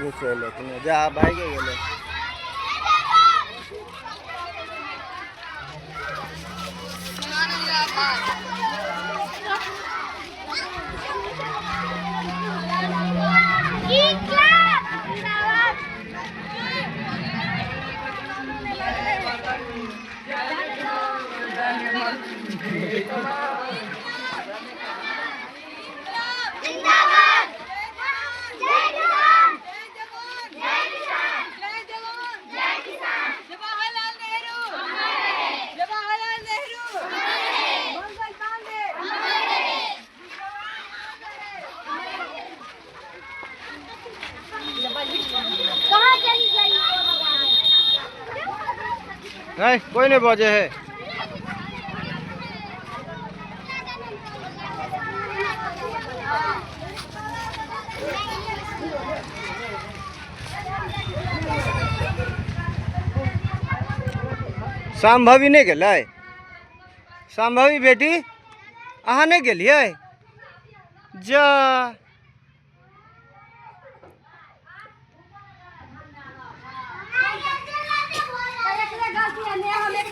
घुसेले कोनो जा भागे गेलै। जवाहरलाल नेहरू, जवाहरलाल नेहरू, मंगल पांडे। कहाँ चली गई? नहीं, कोई नहीं बजे है। सम्भवी नहि गेलै? सम्भवी बेटी, अहाँ नहि गेलियै? जा। गलती है, हम एक